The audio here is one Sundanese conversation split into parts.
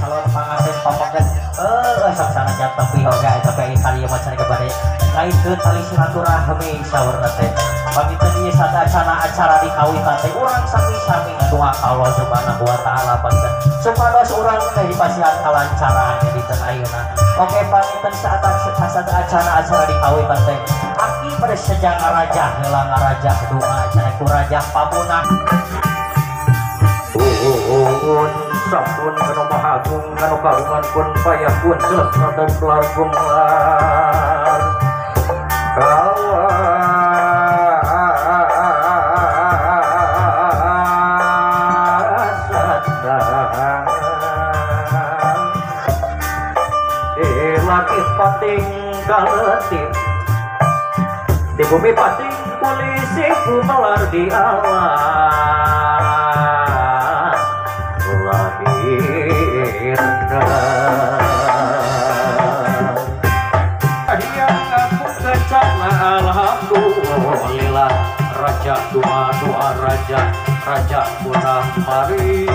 calon panganten pameget sok sanajan tepi oge tapi kali ieu mah cenah bade ngaitkeun tali silaturahmi saurna teh panginten ieu sadacana acara di kawitan teh urang sami-sami ngadoa ka Allah Subhanahu wa taala panginten supados urang teh dipasihan kalancaran di dinten ayeuna. Oke panginten saat acara-acara di kawitan teh aki pada sejang ngarajah heula ngarajah doa cenah ku rajah pamunah sampun kanu maha agung kanu kagungan kun payakun jelek dan kelar gumlar lagi pating kaletik di bumi pating polisi gumelar di alam lahir yang aku kecana alhamdulillah raja doa doa raja raja punah mari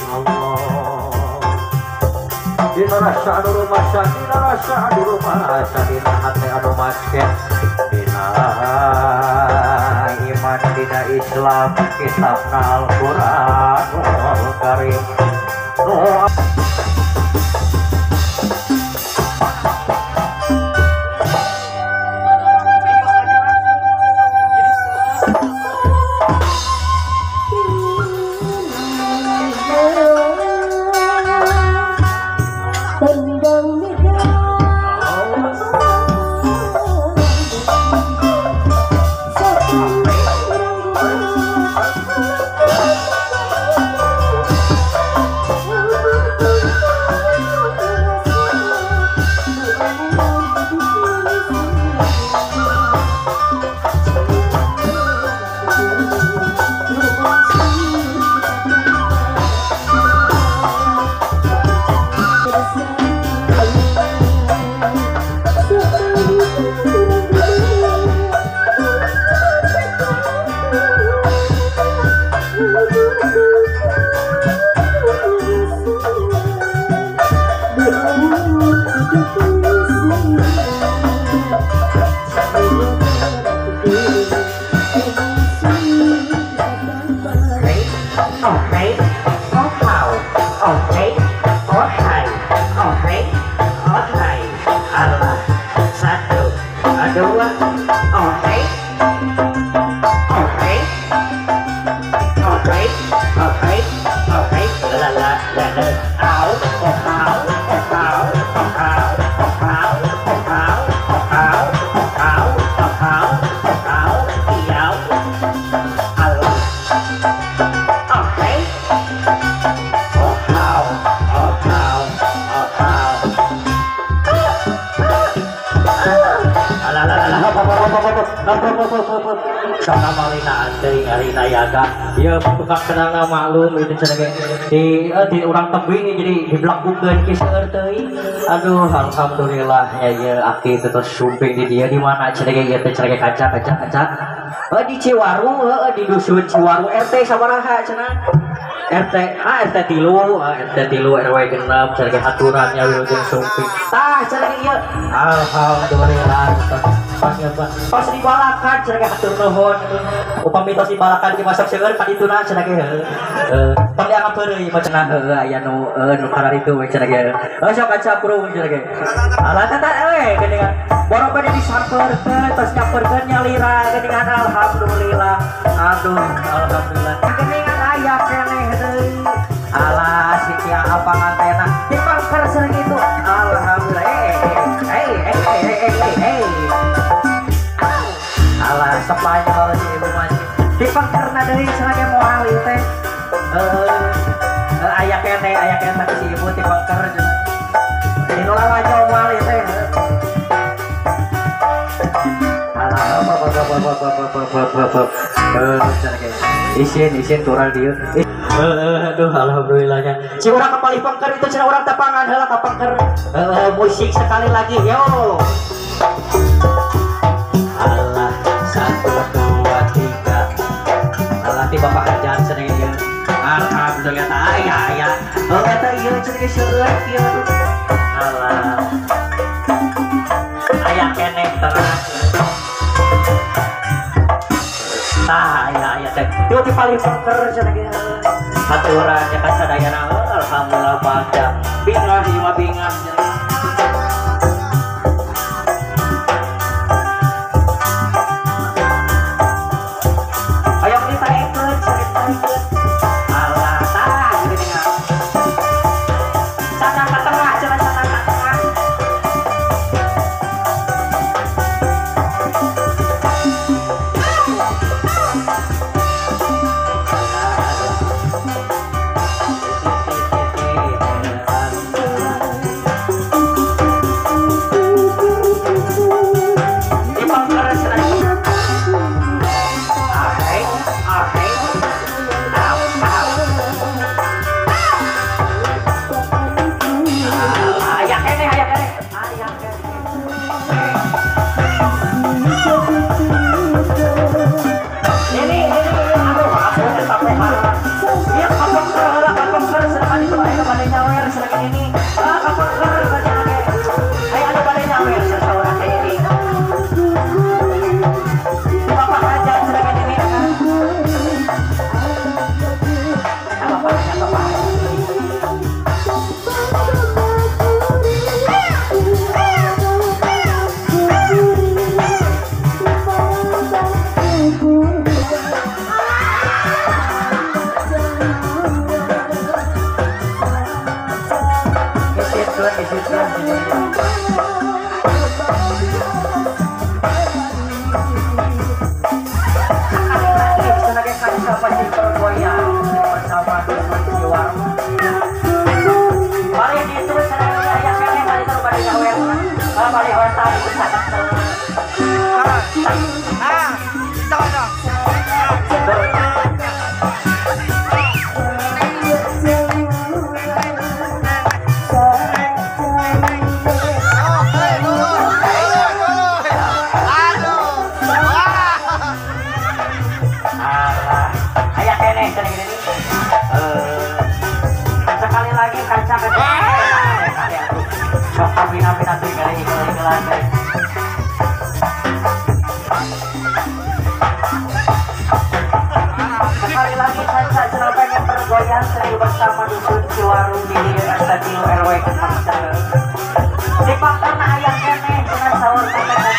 Allah dina rasa anu rumasa dina rasa anu rumasa dina hate anu masket dina iman dina Islam kitabna Al-Qur'anul Karim. Ya tukang kenal maklum itu cenah di urang tebing jadi dibelakukeun ki seueur teuing. Aduh alhamdulillah ya ya aki itu terus sumping di dia di mana cenah ge ieu teh cenah kaca kaca kaca. Di Ciwaru heuh di dusun Ciwaru RT sabaraha cenah? RT ah RT 3 RT 3 RW 6 cenah ge haturannya wilujeng sumping. Tah cenah ieu alhamdulillah pas pas dibalakan cenah ge hatur nuhun. Upami tos dibalakan ki masuk seueur ka dituna cenah ge heuh. Tong dianggap heureuy mah cenah heuh aya nu nu kararitu we cenah ge. Heuh sok kaca prung cenah ge. Alah teh we geuningan. Boro bade disampeurkeun tos nyamperkeun nyalira geuningan alhamdulillah. Aduh alhamdulillah. Geuningan aya keneh deui. Alah si tia apa ngantena dipangker sering itu. Alhamdulillah. Alah sepanyol si ibu mah. Dipangkerna deui cenah ge moal ieu teh. Aya keneh si ibu dipangker cenah. Dinu lalajo moal ieu teh. Alah isin kurang dieu. Aduh alhamdulillahnya. Si urang kapalih pengker itu cenah urang tepangan heula ka pengker. Musik sekali lagi yo. Alah 1 2 3. Alah di Bapak Hajat cenah ieu. Alhamdulillah tah aya aya. Oh eta ieu cenah seueur ieu. Alah. Aya keneh tenang. Tah aya aya teh. Ieu ti paling pengker cenah ge. Aturan nya ka sadayana alhamdulillah bagja. Bingah ieu mah bingah. Ayo kita ikut, cerita ikut. Alah, tah gini nih. Sana ke tengah, sana sana ke tengah. Sekali lagi saya pengen bergoyang seni bersama dusun Ciwaru di RT RW Kemang. Di pakar ayam keneh dengan sahur kata.